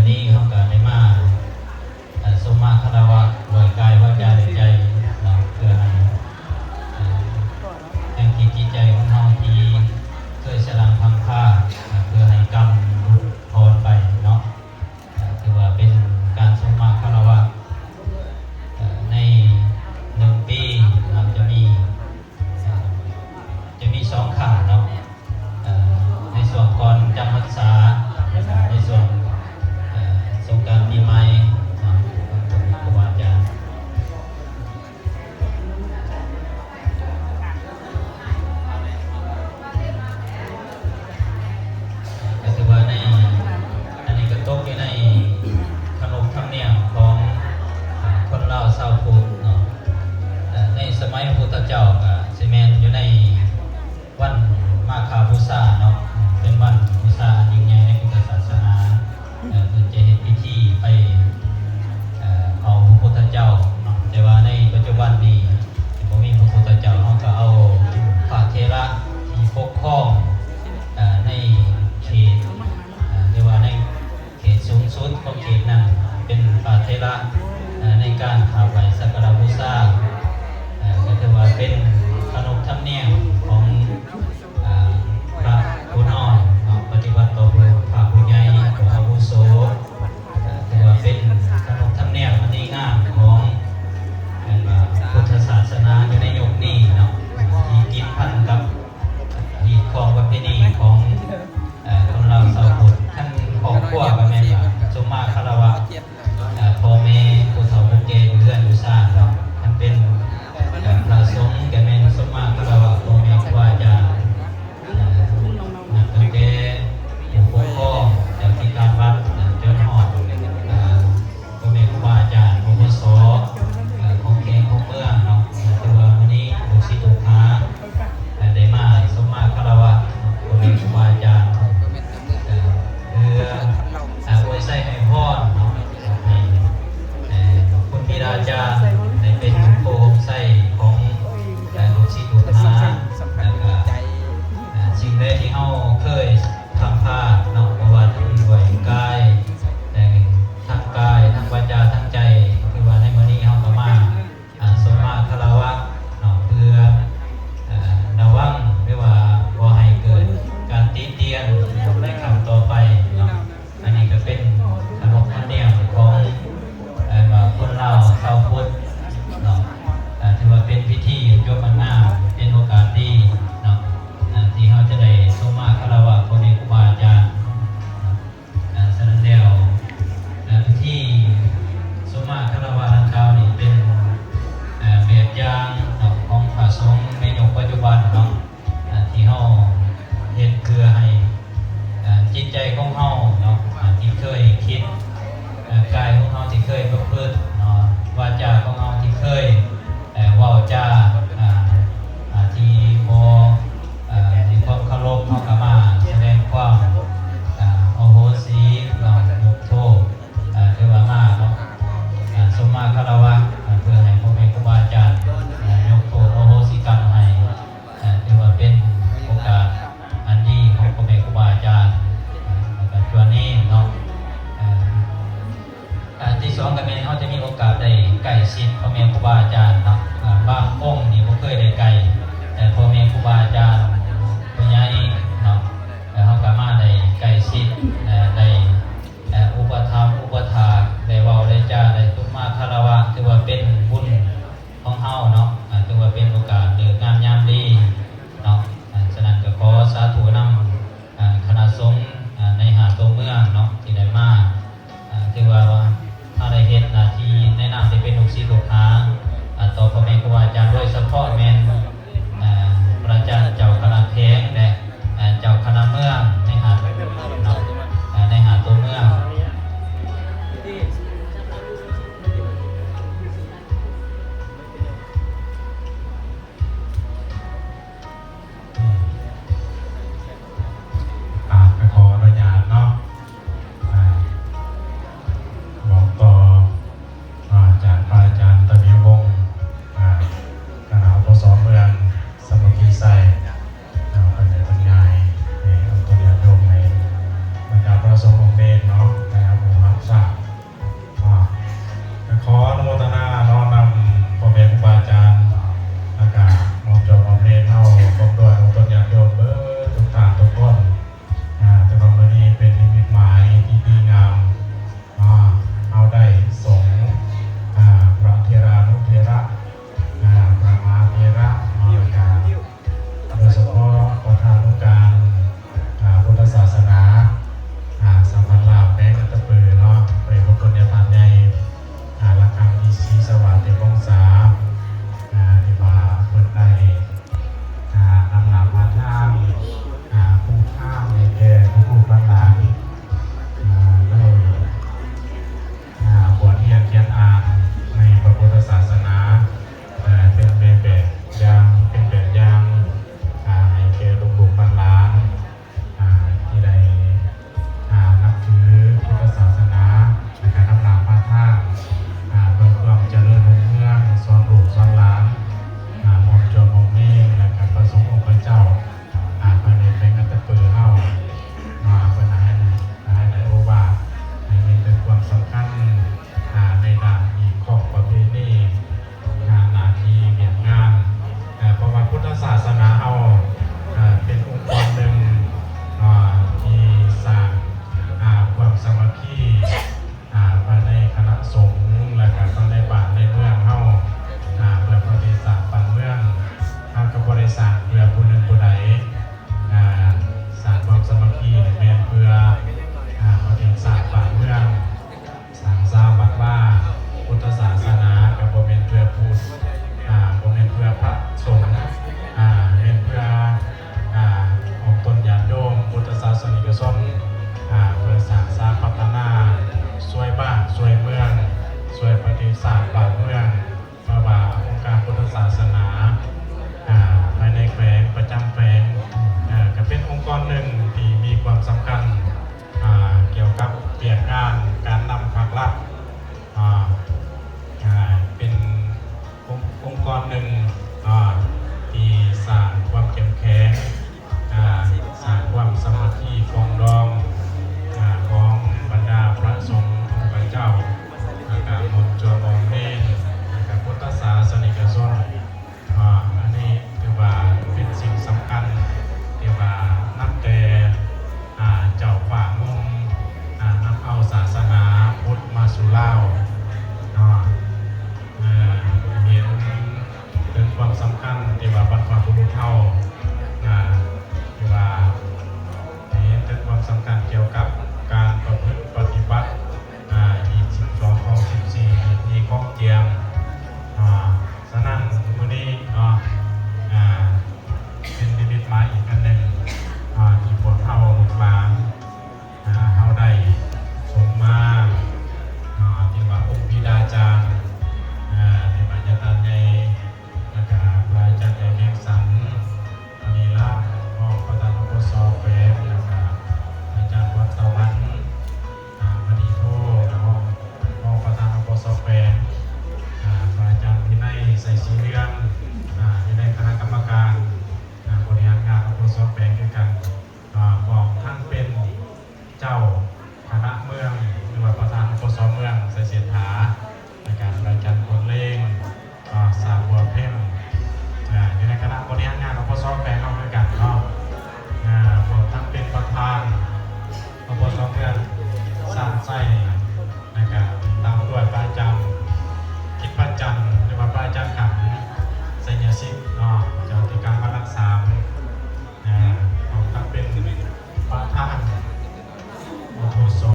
ນີ້ເຮົາກໍໄດ້ມາ ເອີ່ ສົມມາຄາລະວະດ້ວຍກາຍ ວາຈາ ແລະ ໃຈເນາະ ເພື່ອໃຫ້ ເອີ່ ແຮງຈິດໃຈຂອງເຮົາທີ່ເຄີຍສະຫຼັ່ງພັງພາ ເພື່ອໃຫ້ກຳຫຼຸດຜ່ອນໄປເນາະ. ເອີ່ ຖືວ່າເປັນການສົມມາຄາລະວະ ເອີ່ ໃນໜຶ່ງປີ ເຮົາຈະມີ ຈະມີສອງຄັ້ງເນາະ ເອີ່ ໃນຊ່ວງກ່ອນຈຳພັນສາ ແລະກະໃນຊ່ວງ ເອີ່ ສົງການປີໃໝ່ເນາະ ຂອງພວກຄູບາອາຈານ. ກໍຖືວ່າໃນ ອັນນີ້ກໍຕົກຢູ່ໃນຂະໜົບທຳນຽມຂອງ ເອີ່ ຄົນລາວຊາວພຸດເນາະ ເອີ່ ໃນສະໄໝພະພຸດທະເຈົ້າກໍຊິແມ່ນຢູ່ໃນວັນມາຄະບູຊາເນາະ ເປັນວັນບູຊາອັນຍິ່ງໃຫຍ່ໃນພຸດທະສາສະໜາ ເອີ່ ເພິ່ນຈະເຮັດພິທີໄປ ເອີ່ ເຜົາພະພຸດທະເຈົ້າເນາະ ແຕ່ວ່າໃນປັດຈຸບັນນີ້ບໍ່ມີພະພຸດທະເຈົ້າ ເຮົາກໍເອົາພະເຖລະທີ່ປົກຄອງ ເອີ່ ໃນເຂດ ເອີ່ ເອີ້ນວ່າໃນເຂດສູງສຸດຂອງເຂດນັ້ນ ເປັນພະເຖລະ ເອີ່ ໃນການຂາບໄຫວ້ສັກກາລະບູຊາ ເອີ່ ກໍຖືວ່າເປັນຂະໜົບທຳນຽມຂອງ ເອີ່ ພະຜູ້ນ້ອຍເນາະ ປະຕິບັດຕໍ່ພະຜູ້ໃຫຍ່ ຜູ້ອາວຸໂສ ເອີ່ ຖືວ່າເປັນຂະໜົບທຳນຽມອັນດີງາມຂອງ ເອີ້ນວ່າ ພຸດທະສາສະໜາຢູ່ໃນຍຸກນີ້ເນາະ ທີ່ຕິດພັນກັບຮີດຄອງປະເພນີຂອງ ເອີ່ ຄົນລາວຊາວພຸດ. ຄັນຄອບຄົວກໍແມ່ນວ່າສົມມາຄາລະວະ ເອີ່ ພໍ່ແມ່ຜູ້ເຖົ້າຜູ້ແກ່ຢູ່ເຮືອນຢູ່ຊານເນາະ ຄັນເປັນ ເອີ່ ພະສົງກໍແມ່ນສົມມາຄາລະວະພໍ່ແມ່ຄູບາອາຈານ ເອີ່ ນັບຕັ້ງແຕ່ຜູ້ປົກຄອງ ເຈົ້າທີ່ການວັດ ຈົນຮອດ ເອີ່ ພໍ່ແມ່ຄູບາອາຈານ ອບສ ເອີ່ ຂອງແຂວງຂອງເມືອງເນາະ ເອີ່ ຖືວ່າມື້ນີ້ລູກສິດລູກຫາ ເອີ່ ໄດ້ມາສົມມາຄາລະວະພໍ່ແມ່ຄູບາອາຈານ ເອີ່ ເພື່ອ ເອີ່ ອວຍໄຊໃຫ້ພອນເນາະ ໃຫ້ ເອີ່ ຄຸນບິດາອາຈານໄດ້ເປັນໂພຮົ່ມໄຊຂອງ ເອີ່ ລູກສິດລູກຫາ ແລ້ວກະ ເອີ່ ສິ່ງໃດທີ່ເຮົາເຄີຍ ຄວາມພາດເນາະ ບໍ່ວ່າທັງດ້ວຍກາຍ ເອີ່ ທັງກາຍ ທັງວາຈາ ທັງໃຈ ຄືວ່າໃນມື້ນີ້ເຮົາກໍມາ ອ່າ ສົມມາຄາລະວະເນາະ ເພື່ອ ເອີ່ ລະວັງ ຫຼືວ່າບໍ່ໃຫ້ເກີດການຕິຕຽນໃນຄັ້ງຕໍ່ໄປເນາະ. ອັນນີ້ກໍເປັນຂະໜົບທຳນຽມຂອງ ເອີ້ນວ່າຄົນລາວຊາວພຸດເນາະ ເອີ່ ຖືວ່າເປັນພິທີຈົບອັນງາມ ເປັນໂອກາດດີເນາະ ເອີ່ ທີ່ເຮົາຈະໄດ້ສົມມາຄາລະວະພໍ່ແມ່ຄູບາອາຈານເນາະ. ເອີ່ ສະນັ້ນແລ້ວ ເອີ່ ພິທີສົມມາຄາລະວະດັ່ງກ່າວນີ້ເປັນ ເອີ່ ແບບຢ່າງເນາະ ຂອງພະສົງໃນຍຸກປັດຈຸບັນເນາະ ເອີ່ ທີ່ເຮົາເຮັດເພື່ອໃຫ້ ເອີ່ ຈິດໃຈຂອງເຮົາເນາະ ເອີ່ ທີ່ເຄີຍຄິດ ເອີ່ ກາຍຂອງເຮົາທີ່ເຄີຍປະພຶດເນາະ ວາຈາຂອງເຮົາທີ່ເຄີຍ ເອີ່ ເວົ້າຈາ ເອີ່ ທີ່ບໍ່ ເອີ່ ມີຄວາມເຄົາລົບ ເຮົາກໍມາສະແດງຄວາມ ເອີ່ ອະໂຫສິເນາະ ຍົກໂທດ ເອີ່ ຖືວ່າມາເນາະ ເອີ່ ສົມມາຄາລະວະ ເອີ່ ເພື່ອໃຫ້ພໍ່ແມ່ຄູບາອາຈານ ເອີ່ ຍົກໂທດອະໂຫສິກຳໃຫ້ ເອີ່ ຖືວ່າເປັນໂອກາດອັນດີຂອງພໍ່ແມ່ຄູບາອາຈານ ເອີ່ ແລ້ວກໍສ່ວນນີ້ເນາະ ເອີ່ ອັນທີສອງກໍແມ່ນເຮົາຈະມີໂອກາດໄດ້ໃກ້ຊິດພໍ່ແມ່ຄູບາອາຈານເນາະ ເອີ່ ບາງອົງນີ້ບໍ່ເຄີຍໄດ້ໃກ້ ແຕ່ພໍ່ແມ່ຄູບາອາຈານຜູ້ໃຫຍ່ເນາະ ເອີ່ ເຮົາກໍມາໄດ້ໃກ້ຊິດ ເອີ່ ໄດ້ ເອີ່ ອຸປະຖຳອຸປະຖາກ ໄດ້ເວົ້າໄດ້ຈາ ໄດ້ສົມມາຄາລະວະ ຖືວ່າເປັນບຸນຂອງເຮົາເນາະ ເອີ່ ຖືວ່າເປັນໂອກາດເລີກງາມຍາມດີເນາະ ເອີ່ ສະນັ້ນກໍຂໍສາທຸນຳ ເອີ່ ຄະນະສົງ ເອີ່ ໃນຫ້າຕົວເມືອງເນາະ ທີ່ໄດ້ມາ ເອີ່ ຖືວ່າເຮົາໄດ້ເຮັດໜ້າທີ່ໃນນາມທີ່ເປັນລູກສິດລູກຫາ ເອີ່ ຕໍ່ພໍ່ແມ່ຄູບາອາຈານ ໂດຍສະເພາະແມ່ນ ເອີ່ ພະອາຈານເຈົ້າຄະນະແຂວງ ແລະ ເອີ່ ເຈົ້າຄະນະເມືອງໃນຫ້າ ເນາະ ເອີ່ ໃນຫ້າຕົວເມືອງ. ອ່າ ກໍຂໍອະນຸຍາດເນາະ ອ່າ ບອກຕໍ່ ອ່າ ອາຈານ ພະອາຈານຕະ ເນາະ ໃນອາຫູຮັກສາ ກໍຂໍອະນຸໂມທະນາເນາະ ນຳພໍ່ແມ່ຄູບາອາຈານ ແລ້ວກະໝອມຈອກໝອມເນນເຮົາ ພ້ອມດ້ວຍອອກຕົນຍາດໂຍມເບິດທຸກທ່ານທຸກຄົນ ອາ ແຕ່ວ່າມື້ນີ້ເປັນນິມິດໝາຍທີ່ດີງາມ ອາ ເຮົາໄດ້ສົງ ອາ ພະເຖລານຸເຖລະ ອາ ພະມະຫາເຖລະ ແລ້ວກະ ໂດຍສະເພາະປະທານອົງການ ອາ ພຸດທະສາສະໜາ ອາ ສຳພັນລາວແຂວງອັດຕະປືເນາະ ພະເດດພະຄຸນຍາທ່ານໃຫຍ່ ອາ ລະຄັງອີສີສະຫວາດເທພວົງສາ ອາ ທີ່ວ່າເພິ່ນໄດ້ ອາ ນຳໜ້າພາທາງ ອາ ປູທາງໃຫ້ແກ່ລູກໆຫຼານໆ ອາ ໄດ້ ອາ ບວດຮຽນຂຽນອ່ານໃນພະພຸດທະສາສະໜາ ເປັນແມ່ແບບຢ່າງ ເປັນແບບຢ່າງ ອາ ໃຫ້ແກ່ລູກໆຫຼານໆ ອາ ທີ່ໄດ້ ອາ ນັບຖືພຸດທະສາສະໜາ ແລະ ກະນຳໜ້າພາທາງ